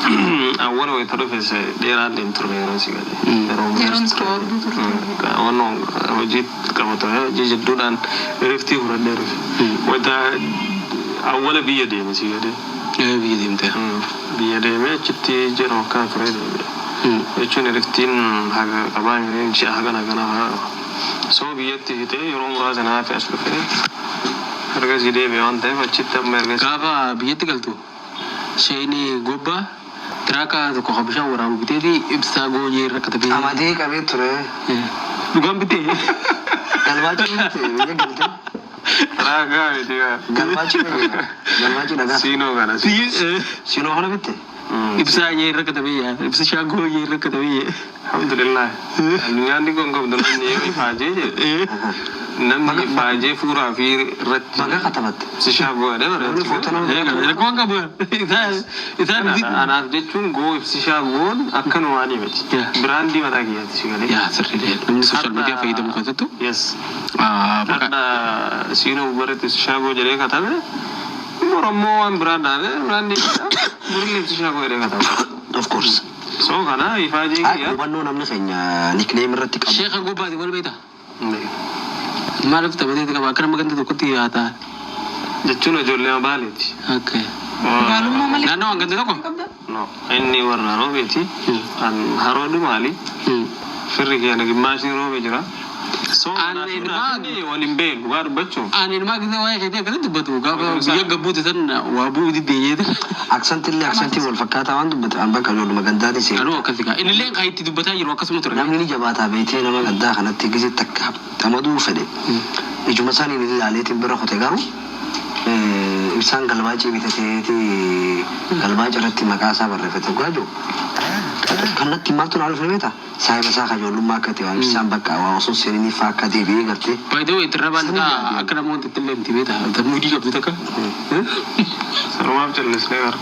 Awwala wayita dhufe dheeraan hin turre yeroo si galee. Yeroo Yeroon gabaabduu turte. Waan hojii qaba ture, hojii jidduudhaan iriftii fudhadhee dhufe. Wayita awwala biyya deeme si galee. Biyya deemte. Biyya deemee achitti jedhu akkana ture deebi'e. Jechuun iriftiin haga qabaa jiree ji'a hagana hagana fa'aa qaba. So biyyatti fixee yeroo muraasa na hafe as dhufee ergasii deebi'e waan ta'eef achitti amma ergasii. Gaafa biyyatti galtu isheen gobbaa tiraaka tokko kan bishaan waraabu biteeti ibsaa goojee irra katabee. Qamadii qabee ture. Dhugaan bitee. Galbaachii bitte biyya galte. Raagaa miti gaa. Galbaachii biyya. Galbaachii dhagaa. Siinoo kana. Siinoo kana bitte. Ibsaa jee irra katabee yaa. Ibsa shaangoo jee irra katabee. Alhamdulillah. Addunyaan xiqqoon qabdu namni yoo ifaajee jedhe. Namni ifaajee fuuraa fi irratti. Baga katabatte. Si shaangoo jedhee Namni footoo nama Rakkoon qabu. Isaan Anaaf jechuun goo ibsi shaagoon akkanumaanii miti. Brand mataa kiyyaatti si galee. Yaa, sirrii, namni social media fayyadamu keessattuu. Yes. Hadha siinoo gubbaratti ibsi shaagoo jedhee katabe. Oromoo waan biraa dhaabe brand burillee ibsi shaagoo jedhee katabe. Of course. So kana ifaajee kiyya. Hubannoo namni keenya nickname irratti qabu. Sheeka gobbaati wal beektaa? Maaliif taphatee qaba? Akka nama ganda tokkotti yaataa. Jechuun ijoollee baaleeti. Okay. Baalummaa malee. Naannoo ganda tokko? Qabda? No, inni warra roobeeti. An haroo dhumaali. Firri keenya gimmaashii roobe jira. So Ani kanaaf waliin beeknu dhugaa dubbachuuf. Ani ilmaa gisee waa'ee keetii akkasitti dubbatu gaafa biyya gabbuute san waa bu'uu diddeeyyeeti. Accentillee accentii wal fakkaataa waan dubbate an bakka ijoolluma gandaati seera. Anuu akkasi gaa. Innillee kan itti dubbataa jiru akkasuma ture. Namni ni jabaataa beektee nama gandaa kanatti gisee takka tamaduu fedhe. Ijuma isaaniin ilaaleetiin bira kute, garuu ibsaan galbaacii bitateeti galbaaca irratti maqaa isaa barreeffate dhugaa jiru. Kallattii maaltu naa dhufne beektaa? Saahiba isaa kan ijoollummaa akka ta'e waan ibsaan bakka waa osoo seeninii fa'aa akka deebi'ee gartee. By the way, tirrabaan Sanii isaa yaadee. akka namoota itti illee miti beektaa. Muudii qabdu takka. Sanumaaf callisnee bara.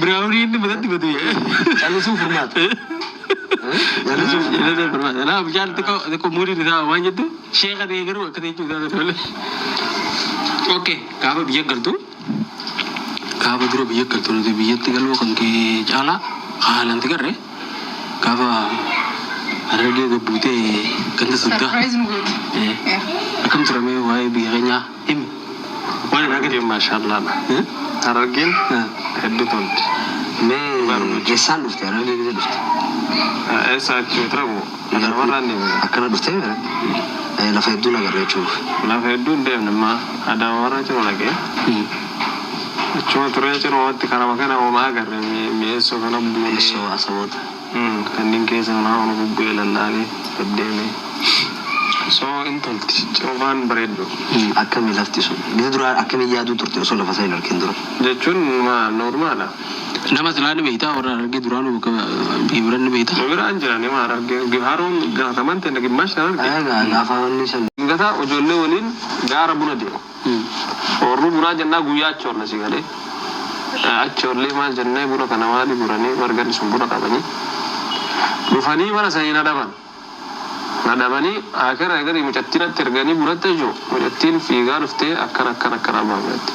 Biraawunii inni matatti batu. Callisuun furmaata. Callisuun furmaata. Kanaaf bishaan xiqqoo xiqqoo muudiin isaa waan jettu sheeka ta'e garuu akka ta'e jechuudha malee. Okay, gaafa biyya galtu, gaafa dura biyya galtu, nuti biyyatti galuu kan kee caalaa haalaan tigarre gaafa Harargee gabbuutee ganda suddaa. Surprise nu goote. Akkam turamee waa'ee biyya keenyaa himi. Waan irraa gadi. Harargeen maashaallah. Harargeen hedduu tolti. Mee eessaan dhufte? Harargee gisee dhufte? Eessa achi tiramu? Adaamarraan deemne. Akkana dhuftee lafa hedduu nagarra jechuuf. Lafa hedduu hin deemne, amma Adaamarra jiru dhaqee. Achuma turee cirumatti karama kana homaa agarre, mi'eessoo kana buunee. Mi'eessoo asaboota. Kanneen keessa kanaa ol bubbu'ee lallaalee deddeemee. So in tolti. Cirufaan bareeddu. Akkamii lafti sun? Gisa duraa akkamii yaaduu turte osoo lafa isaa hin argin dura? Jechuun normala. Nama silaa ni beektaa, warra Harargee duraanuu bakka biyya biraa ni beektaa? Nu biraan jiran hima Harargee haroon gaafataman ta'e gimmash kan arge. Egaa gaafa wanni san. Gataa ijoollee waliin gaara buna deemu. Oorruu bunaa jennaa guyyaa achi oolla si galee. Achi oollee maal jennee buna kana maali guranii marganni sun buna qabanii. Dhufanii mana sanii na dhaban. Na dhabanii akira egarii mucattiin atti erganii bunatti jechuun mucattiin fiigaa dhuftee akkana akkana akkana abbaa biratti.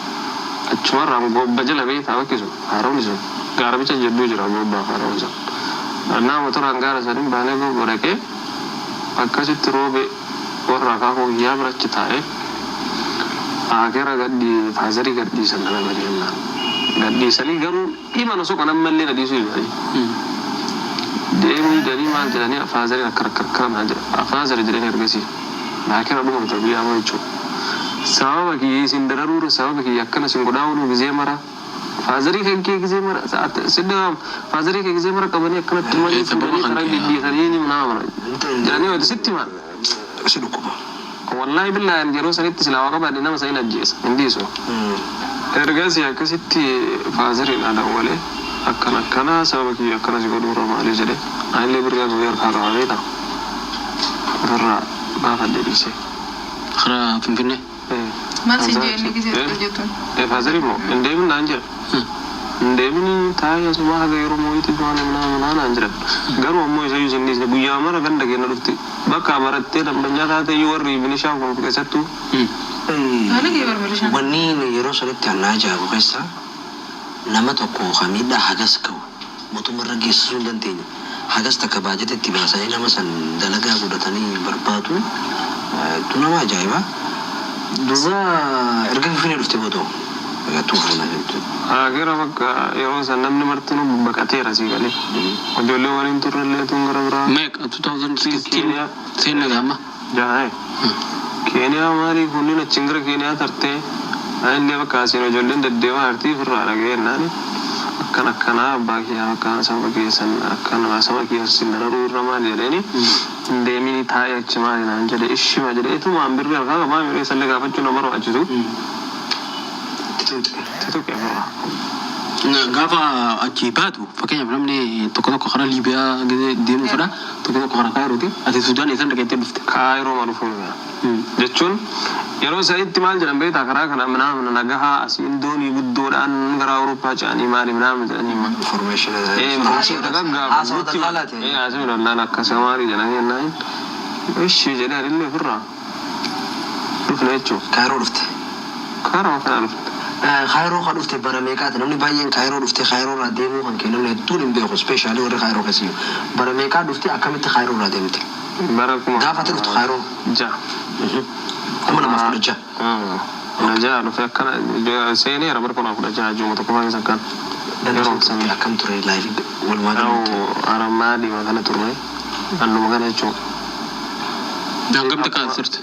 Achumarraa gobba jala beektaa, bakki sun haroon sun gaara bicha jidduu jira, gobbaa fi haroon sun. Annaa motoraan gaara saniin baanee gobba dhaqee akkasitti roobe warra akaakuu kiyyaa bira achi taa'ee akira gadhi faazarii gadhiisan na dhabanii jennaan. Gadhiisanii garuu dhima na soqan, ammallee na dhiisuu himanii. Deemuu didanii maal jedhanii faazariin akkana akkana akkana naan jedha. Faazari jedheen ergasii. Akira dhuma mata guyyaa moo jechuudha. Sababa kiyya isin dararuura, sababa kiyya akkana isin godhaa ooluu gizee mara. Faazarii kan kee gizee mara sidda faazarii kee gizee mara qabanii akkanatti tumanii Sababa fuudhanii kan karaa kee, geggeessanii ni nama mara. Jedhanii wayita sitti himan. Si dhukkuba. Wallaahi billaahi yeroo sanitti silaa waa qabaadhe nama sa'in ajjeesa hin dhiisu. Ergasii akkasitti faazariin adawwalee akkana akkana sababa kiyya akkana si godhuurra maali jedhe, anillee birrii akka harkaa qaba beektaa, ofirraa baafadhe dhiisee. Karaa Finfinnee. Maal si jee inni gisee hojjetuun? Faazarii moo hin deemin naan jedha. Hin deemin, taa'ee asumaa haga yeroo mooyitii maal minaa minaa naan jedhan. Garuu ammoo isayyuu sin dhiisne, guyyaa mara ganda keenya dhufti. Bakka barattee dambanyaa taate iyyuu warri milishaan kun keessattuu. Haala kee barbaada. Wanni yeroo sanitti annaa ajaa'ibu keessa Nama tokko ka miidhaa hagas gahu mootummaarra geessisuu hin dandeenye. Hagas takka baajata itti baasanii nama san dalagaa godhatanii barbaadu hedduu nama ajaa'iba. Duuba erga Finfinnee dhufte booda hoo? Egaa fuuna jechuudha. Akeera bakka yeroo san namni martinuu baqateera sii galee. Ijoollee waliin turrellee tun gara biraa. Meeqa 2016 seenna gaama. Jaha. Keeniyaa maalii kunniin achiin gara Keeniyaa tartee anillee bakka asiin ijoolleen deddeemaa artii ofirraa dhaga'ee jennaani akkan akkanaa abbaa kiyyaa bakka saba keessan akkana saba kiyya sin dararuu irra maali jedheeni hin deeminii taa'ee achi maali naan jedhe ishima jedhe itumaan birrii harkaa qabaa miree isallee gaafachuu na barbaachisu Itti tuqxe. itti tuqe ofirraa. Gaafa achi baatu, fakkeenyaaf, namni tokko tokko karaa Liibiyaa deemuu fedha, tokko tokko karaa Kaayirooti. Ati Sudaan eessan dhaqeettee dhufte? Kaayiroo ma dhufuun jechuun yeroo sanitti maal jedhan beektaa? Karaa kana minaamin nagahaa asiin doonii guddoodhaan gara Awurooppaa ce'anii maali minaamin jedhanii hima. Information. Information Haasawaa dallaalaati. Haasawaa dallaala akkasa maali jedhanii jennaan ishii jedhee anillee ofirraa dhufne jechuudha. Kaayiroo dhufte. Kaaroo kana dhufte. Kaayiroo kan dhufte bara meeqaati? Namni baay'een Kaayiroo dhufte, Kaayiroo irraa deemuu kan kee namni hedduun hin beeku. Especially warri Kaayiroo keessa jiru. Bara meeqaa dhufte? Akkamitti Kaayiroo irraa deemte? Bara kuma Gaafa ati dhuftu Kaayiroo? 6. 2016. 16 dhufe, akkana seeneera bara 2016 ji'uma tokko keessa akkana. Yeroo Danda'u akkam ture life walumaa galatti? Aramaadii kana turre naannuma kana jechuudha. Hangam takka as turte?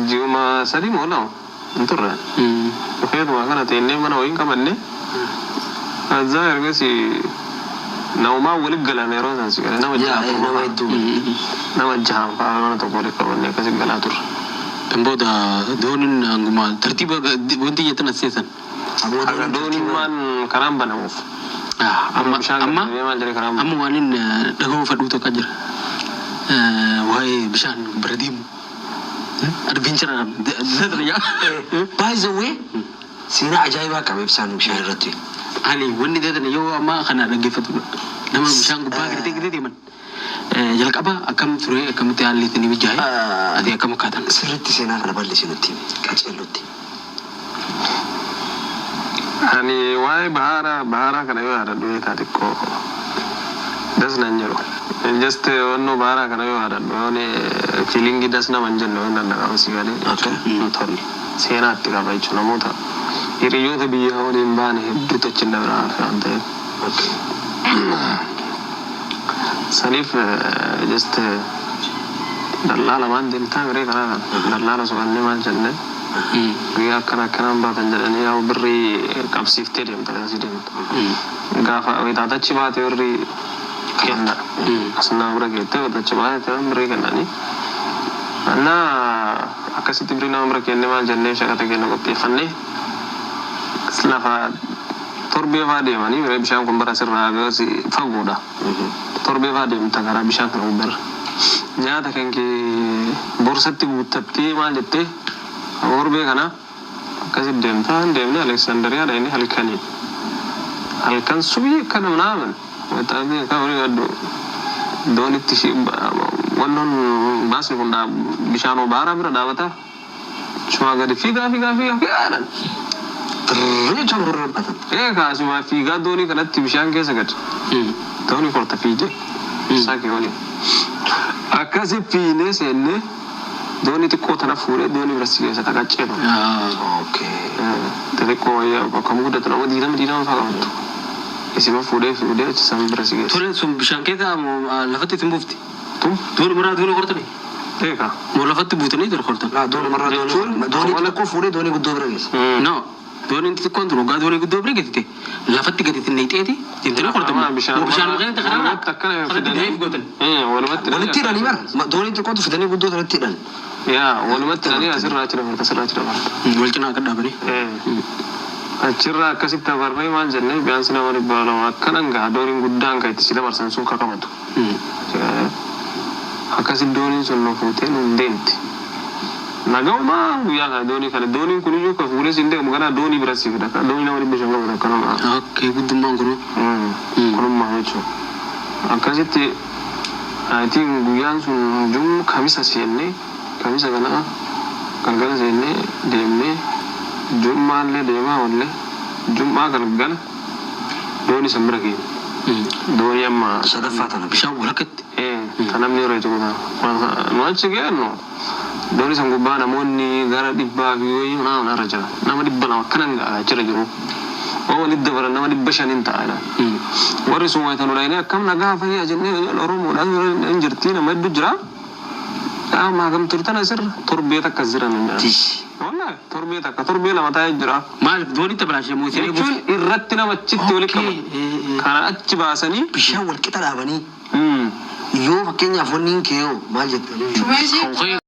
Ji'uma 3 moo 2 hin turre. Dhufeetuma kana teennee mana wayiin qabanne. Azaa ergasii namumaa walitti galan yeroo san si galee nama jaha Yaa torba nama fa'a. hedduu. Nama jahan fa'a mana tokko walitti qabannee akkasii galaa turre. Kan booda dooniin hanguma tartiiba wanti jettan as seesan. Aboo Haga dooniin dooniin tartiiba. maan karaan banamuuf. Amma Bishaan amma gadi maal jedhee karaan amma waan inni dhaga'uu fedhu tokko jira. Waa'ee bishaan bira deemu. Adventure yaa. By the way, seenaa ajaa'ibaa qaba ibsaan bishaan irratti. Ani wanni dheedan yoo amma kana dhaggeeffatu nama bishaan gubbaa gartee gartee deeman. Jalqaba akkam ture? Akkamitti haalli itti mijaa'e? Ati akkam akkaatan? Sirriitti seenaa kana bal'isi nutti qaceellutti. Ani waa'ee baharaa kana yoo yaadadhu beekaa xiqqoo das nan jedhu. Just wannoo baharaa kana yoo yaadadhu yoon feeling das nama hin jenne waan danda'amu si galee jechuun hin tolle. Seenaa itti qaba jechuun namoota hiriyoota biyyaa waliin baane hedduutu achi na biraa hafe waan ta'eef. Saniif just dallaala maan deemtaa miree karaa kana dallaala soqannee maal jennee guyyaa akkana akkanaan baatan jedhanii yaa birrii qabsiiftee deemta, akkasii deemta. Gaafa wayitaatachi baate birrii kenna. As nama bira geettee wayitaatachi baate birrii kennanii. Annaa akkasitti birrii nama bira kennee maal jennee shaqata kenna qopheeffannee lafa torbee faa deemanii biree bishaan kun bara sirraa fagoodha. Torbee faa deemta karaa bishaan kana gubbarra. Nyaata kan kee borsatti guuttattee maal jettee torbee kana akkasitti deemtaa deemnee Aleksaandariyaadha inni halkanii. Halkan subii akkana naaman. Waxaanni akka horii gaddu doonitti wannoon baasni kun bishaan baaraa bira dhaabata. Chumaa gadi fiigaa fiigaa fiigaa fiigaadhaan. Tirree jechuun gurra. Ee kaasumaa fiigaa doonii kanatti bishaan keessa gad. Doonii korta fiigee. Saakii waliin. Akkasi fiinee seennee doonii xiqqoo tana fuudhee doonii bira si keessa taqaccee ture. Xixiqqoo wayyaa bakka guddatu nama 20 20 fa'aa qabattu. Isima fuudhee fuudhee achi san bira si geessa. Tole, sun bishaan keessa moo lafatti isin buufti? Tum? Doonii maraa doonii hortani? Eegaa. Moo lafatti buutanii ture hortan? Laa, doonii marraa doonii doonii xixiqqoo fuudhee doonii guddoo bira geessa. No. Dooniin xixiqqoon tun waggaa doonii guddoo bira geessite lafatti gadi xinneexeeti deemtanii hortan. Amma bishaan Moo bishaan keessa karaa walumatti akkana karaa fidanii dive gootan? Walumatti Walitti hidhanii bara doonii xiqqootu fidanii guddoo sanatti hidhan. Yaa, walumatti hidhanii asirraa achi dabarta, asirraa achi dabarta. Wal cinaa akka dhaabanii. Achirraa akkasitti dabarree maal jennee biyaansi nama 200 akkanan gaha dooniin guddaan kan itti si dabarsan sun kakabatu. Akkasi dooniin sun nu fuutee nu deemti. Nagaumaa guyyaa kana doonii kana dooniin kun iyyuu kan fuudhee siin deemu ganaa doonii bira si fida. Doonii nama 500 qabatu akkanuma. Okay, guddummaan kunuu. Kunummaa jechuudha. Akkasitti I think guyyaan sun jum kamisa seennee kamisa kana galgala seennee deemnee jummaallee deemaa oolle jummaa galgala. Doonii san bira geenya. Doonii amma Sadaffaa tana. Bishaan walakkatti. Kan namni yeroo itti kutaa. Nu achi geennu doonii san gubbaa namoonni gara dhibbaa fi wayii naa irra jira. Nama 200 akkanan ga'a achirra jiru. Waan walitti dabalan nama 500n ta'a jedhan. Warri sun wayita nu dhaynee akkam nagaa fayyaa jennee Oromoodhaan hin jirti nama hedduu jira. Qaama hagam turtan asirra torbee takka as jiran hin jedhan. Tish. Wallahi torbee takka torbee lama taa'ee jira. Maaliif doonii tabalaashee mootii Jechuun irratti nama achitti walitti qaban. Kana achi baasanii. Bishaan wal qixa dhaabanii yoo fakkeenyaaf wanni hin kee yoo maal jette? Shumeesii.